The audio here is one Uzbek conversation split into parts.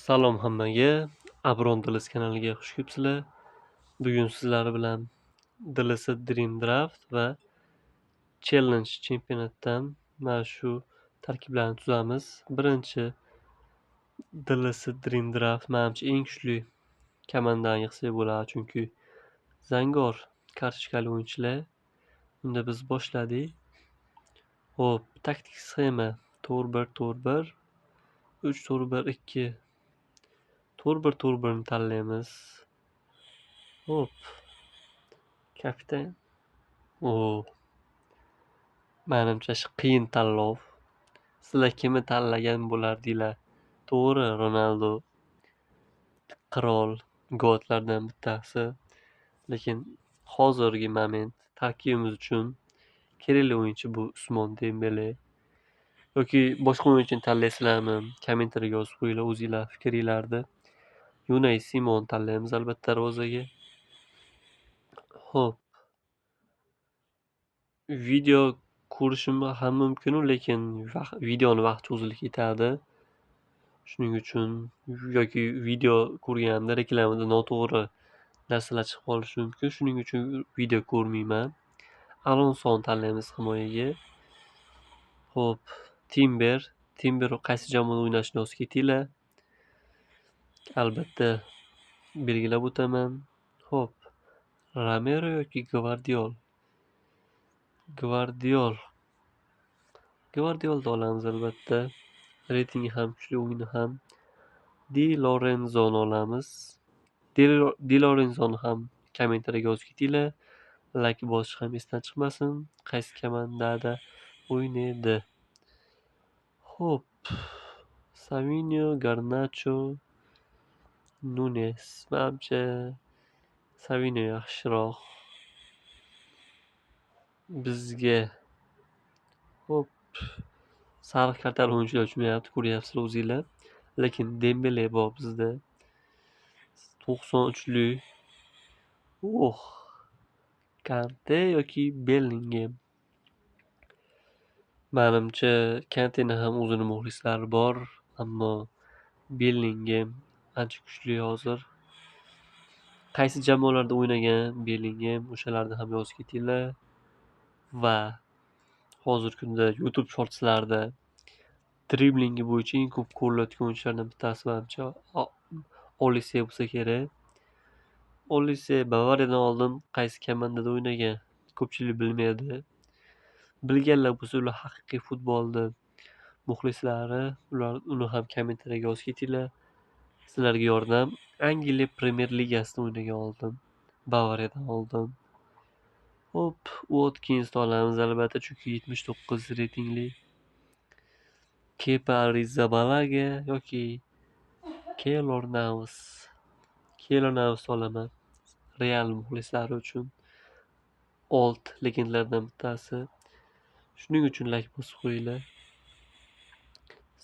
Salom hammaga. Abron DLS kanaliga xush kelibsizlar. Bugun sizlar bilan DLS Dream Draft va Challenge chempionatdan mana shu tarkiblarni tuzamiz. Birinchi DLS Dream Draft manimcha eng kuchli komandani yig'sak bo'ladi, chunki zangor kartochkali o'yinchilar. Unda biz boshladik. Xo'p, taktik sxema 4-1-4-1, 3-4-1-2. 4-1-4-1 ni tanlaymiz. Xo'p. Kapitan. O. Manimcha shu qiyin tanlov. Sizlar kimni tanlagan bo'lardinglar? To'g'ri, Ronaldo qirol, GOATlardan bittasi. Lekin hozirgi moment tarkibimiz uchun kerakli o'yinchi bu Usmon Dembele. Yoki boshqa o'yinchini tanlaysizlarmi? Kommentariyga yozib qo'yinglar o'zinglar fikringlarni. Unai Simon tanlaymiz albatta darvozaga. Xo'p. Video ko'rishim ham mumkin, lekin videoni vaqt cho'zilib ketadi. Shuning uchun yoki video ko'rganimda reklamada noto'g'ri narsalar chiqib qolishi mumkin. Shuning uchun video ko'rmayman. Alonsoni tanlaymiz himoyaga. Xo'p, Timber. Timber qaysi jamoada o'ynashini yozib ketinglar. Albatta belgilab o'taman. Xo'p, Romero yoki Gvardiol. Gvardiol. Gvardiolni olamiz albatta. Reytingi ham kuchli, o'yini ham. Di Lorenzoni olamiz. Di Lorenzoni ham kommentariyaga yozib ketinglar. Like bosish ham esdan chiqmasin. Qaysi komandada o'ynaydi? Xo'p, Savinho, Garnacho, Nunes. Manimcha Savinho yaxshiroq bizga. Xo'p, sariq kartali o'yinchilar tushmayapti, ko'ryapsizlar o'zinglar. Lekin Dembele bor bizda. 93lik. Oh! Kante yoki Bellingham. Manimcha Kanteni ham o'zini muxlislari bor, ammo Bellingham ancha kuchli hozir. Qaysi jamoalarda o'ynagan Bellingham, o'shalarni ham yozib ketinglar. Va hozirgi kunda YouTube Shortslarda driblingi bo'yicha eng ko'p ko'rilayotgan o'yinchilardan bittasi manimcha Olise bo'lsa kerak. Olise Bavariyadan oldin qaysi komandada o'ynagan? Ko'pchilik bilmaydi. Bilganlar bo'lsa ular haqiqiy futbolni muxlislari, ular uni ham kommentariyaga yozib ketinglar. Sizlarga yordam. Angliya Premier Ligasida o'ynagan oldin, Bavariyadan oldin. Xo'p, Watkinsni olamiz albatta, chunki 79 reytingli. Kepa Arrizabalaga yoki Keylor Navas. Keylor Navasni olaman. Real muxlislari uchun old legendalardan bittasi. Shuning uchun like bosib qo'yinglar.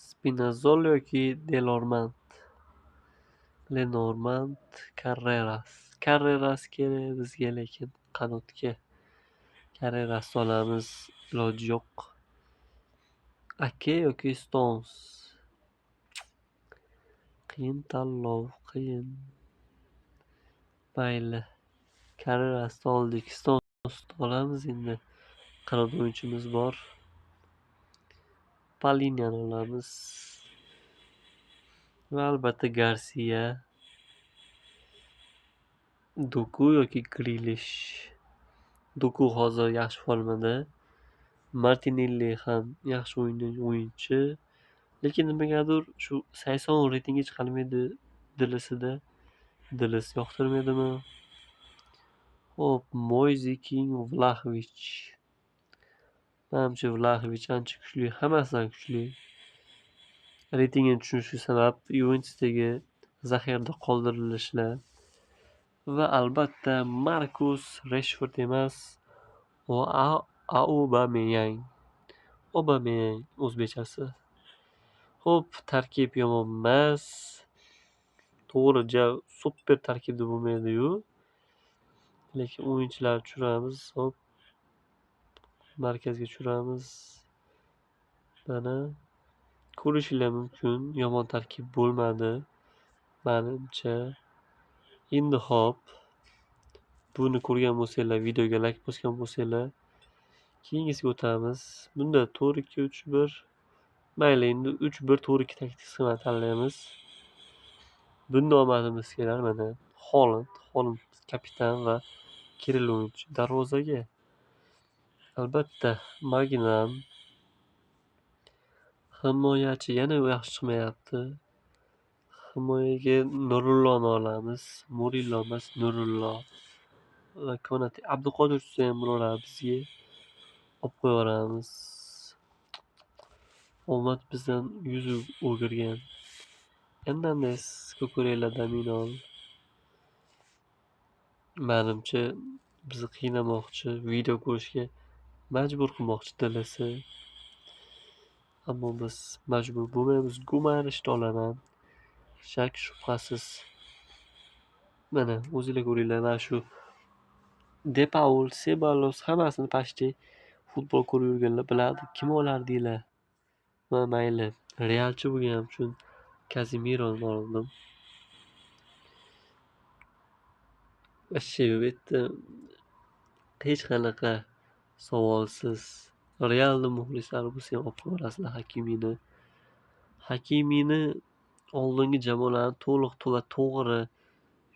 Spinazzola yoki Delormand. Lenormand, Carreras. Carreras kerak bizga, lekin qanotga. Carrerasni olamiz, iloji yo'q. Ake yoki Stones. Qiyin tanlov, qiyin. Mayli. Carrerasni oldik. Stonesni olamiz endi. Qanot o'yinchimiz bor. Palinyani olamiz. Va albatta Garcia. Doku yoki Grilish. Doku hozir yaxshi formada. Martinelli ham yaxshi o'yinchi. Lekin nimagadir shu 80 reytingga chiqolmaydi DLSda. DLS yoqtirmaydimi? Xo'p, Moise King, Vlahovic. Manimcha Vlahovic ancha kuchli, hammasidan kuchli. Reytingini tushishi sabab Juventusdagi zaxirada qoldirilishlar. Va albatta Marcus Rashford emas, Aubameyang. Aubameyang o'zbekchasi. Xo'p, tarkib yomon emas. To'g'ri, ja super tarkib deb bo'lmaydi-yu. Lekin o'yinchilarni tushiramiz. Hop. Markazga tushiramiz. Mana ko'rishinglar mumkin, yomon tarkib bo'lmadi. Menimcha. Endi hop, buni ko'rgan bo'lsanglar, videoga like bosgan bo'lsanglar, keyingisiga o'tamiz. Bunda 4-2-3-1. Mayli, endi 3-1-4-2 taktik sxema tanlaymiz. Bunda omadimiz kelar mana. Holand, Holand kapitan va kerakli o'yinchi. Darvozaga albatta Magnan. Himoyachi yana yaxshi chiqmayapti. Himoyaga Nurulloni olamiz. Murillo emas, Nurullo. Va Konate, Abduqodir tushsa ham bo'laveradi bizga. Olib qo'yaveramiz. Omad bizdan yuz o'girgan. Hernandez, Kukurela, Daminol. Menimcha bizni qiynamoqchi, video ko'rishga majbur qilmoqchi dilisi. Ammo biz majbur bo'lmaymiz. Gumarishni olaman. Shak shubhasiz. Mana o'zinglar ko'ringlar, mana shu De Paul, Sebalos hammasini почти futbol ko'rib yurganlar biladi. Kim olardinglar? Va mayli, realchi bo'lganim uchun Casemironi oldim. Вообще bu yerda hech qanaqa savolsiz Realni muxlislari bo'lsa ham olib qo'yarasizlar Hakimini. Hakimini oldingi jamoalarni to'liq va to'g'ri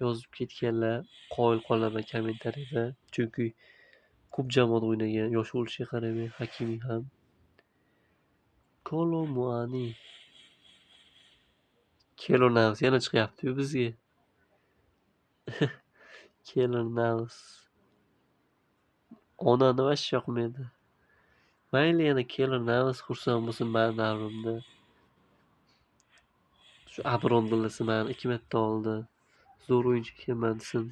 yozib ketganlar qoyil qolaman kommentariyada. Chunki ko'p jamoada o'ynagan, yosh bo'lishiga qaramay Hakimi ham. Kolo Muani. Keylor Navas yana chiqyapti-yu bizga. Keylor Navas. Onani vashsha yoqmaydi. Mayli, yana Keylor Navas xursand bo'lsin mani davrimda. Shu Abron dillasi mani 2 marta oldi. Zo'r o'yinchi ekanman desin.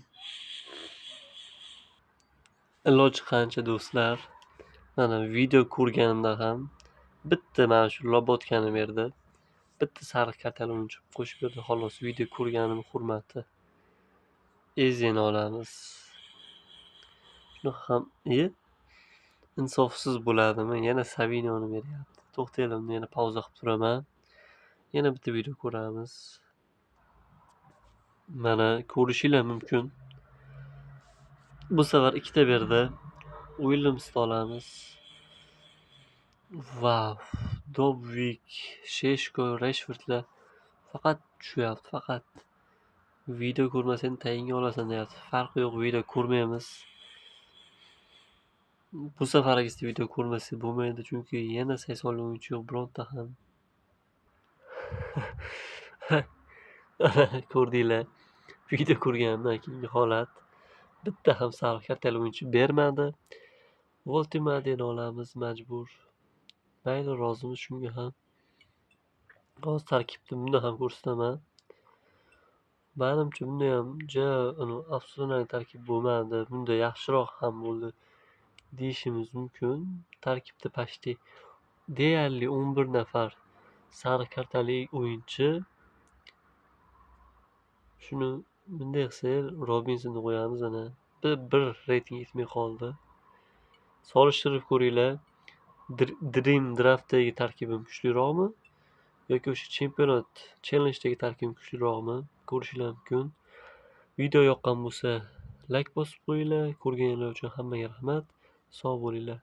Iloji qancha do'stlar. Mana video ko'rganimda ham bitta mana shu Lobotkani berdi. Bitta sariq kartali o'yinchi qo'shib berdi xolos, video ko'rganim hurmati. Ezeni olamiz. Shuni ham insofsiz bo'ladimi? Yana Savinoni beryapti. To'xtanglar, uni yana pauza qilib turaman. Yana bitta video ko'ramiz. Mana ko'rishinglar mumkin. Bu safar ikkita berdi. Williamsni olamiz. Vau, Dobvik, Sheshko, Rashfordlar faqat tushyapti, faqat. Video ko'rmasang tayinga olasan deyapti. Farqi yo'q, video ko'rmaymiz. Bu safargisida video ko'rmasak bo'lmaydi, chunki yana saysonli o'yinchi yo'q bironta ham. Ko'rdinglar. Video ko'rganimdan keyingi holat. Bitta ham sariq kartali o'yinchi bermadi. Voltimadeni olamiz majbur. Mayli, rozimiz shunga ham. Hozir tarkibni bunda ham ko'rsataman. Menimcha bunda ham ja afsonaviy tarkib bo'lmadi. Bunda yaxshiroq ham bo'ldi deyishimiz mumkin. Tarkibda почти deyarli 11 nafar sariq kartali o'yinchi. Shuni bunday qilsak, Robinsonni qo'yamiz ana. Bir reyting yetmay qoldi. Solishtirib ko'ringlar. Dream Draftdagi tarkibim kuchliroqmi yoki o'sha chempionat challenge'dagi tarkibim kuchliroqmi? Ko'rishinglar mumkin. Video yoqqan bo'lsa like bosib qo'yinglar. Ko'rganinglar uchun hammaga rahmat. Sog' bo'linglar.